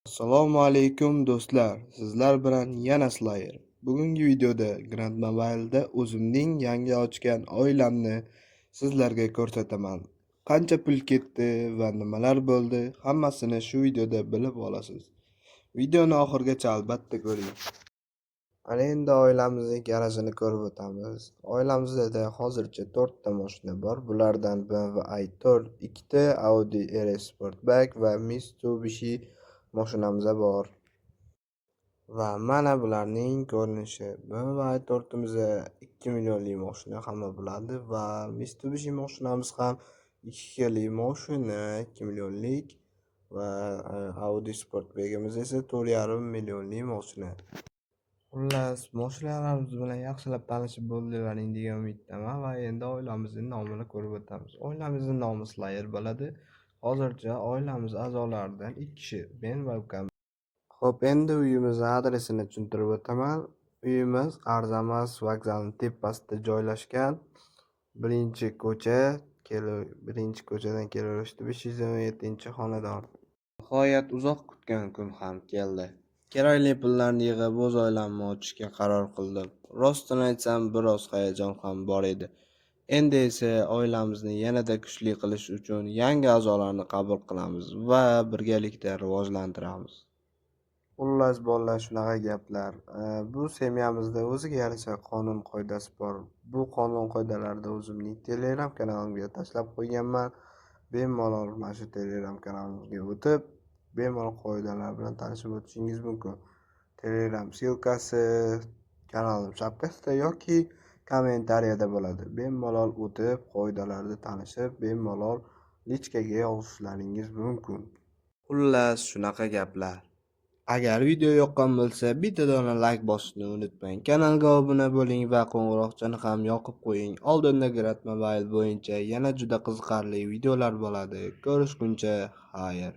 Assalomu alaykum, do'stlar, sizlar bilan yana Slayer. Bugungi videoda Grand Mobile'da o'zimning yangi ochgan oilamni sizlarga ko'rsataman. Qancha pul ketdi va nimalar bo'ldi, hammasini shu videoda bilib olasiz. Videoni oxirigacha albatta ko'ring. Ana endi oilamizning garajini ko'rib o'tamiz. Oilamizda hozircha to'rtta mashina bor. Bulardan BMW i4 ikkita, Audi RS Sportback va Mitsubishi mashinamiz bor. Va mana bularning ko'rinishi. BMW i4'imiz 2 millionlik mashina, hamma biladi, va Mitsubishi mashinamiz ham 2 xilli mashina, 2 millionlik, va Audi Sportback'imiz esa 4,5 millionlik mashina. Xullas, mashinalarimiz bilan yaxshilab tanishib bo'ldilaring degan umiddaman va endi oilamizning nomini ko'rib o'tamiz. Oilamizning nomi Slayer bo'ladi. Hozircha oilamiz a'zolaridan ikki kishi, men va ukam. Xo'p, endi uyimizni adresini tushuntirib o'taman. Uyimiz Arzamas vokzalining tepasida joylashgan. Birinchi ko'cha, birinchi ko'chadan kelaverishda 517-xonadon. Nihoyat uzoq kutgan kun ham keldi. Kerakli pullarni yig'ib, o'z oilamni ochishga qaror qildim. Rostini aytsam, biroz hayajon ham bor edi. Endi esa oilamizni yanada kuchli qilish uchun yangi a'zolarni qabul qilamiz va birgalikda rivojlantiramiz. Xullas, bolalar, shunaqa gaplar. Bu семья mizda o'ziga yarasha qonun qoidasi bor. Bu qonun qoidalarni o'zimning Telegram kanalimga tashlab qo'yganman. Bemalol mana shu Telegram kanalimizga o'tib, bemalol qoidalar bilan tanishib o'tishingiz mumkin. Telegram ссылка si kanalim shapkasida yoki kommentariyada bo'ladi. Bemalol o'tib, qoidalarni tanishib, bemalol личка ga yozishlaringiz mumkin. Xullas, shunaqa gaplar. Agar video yoqqan bo'lsa, bitta dona like bosishni unutmang. Kanalga obuna bo'ling va qo'ng'iroqchani ham yoqib qo'ying. Oldinda Grand Mobile bo'yicha yana juda qiziqarli videolar bo'ladi. Ko'rishguncha xayr.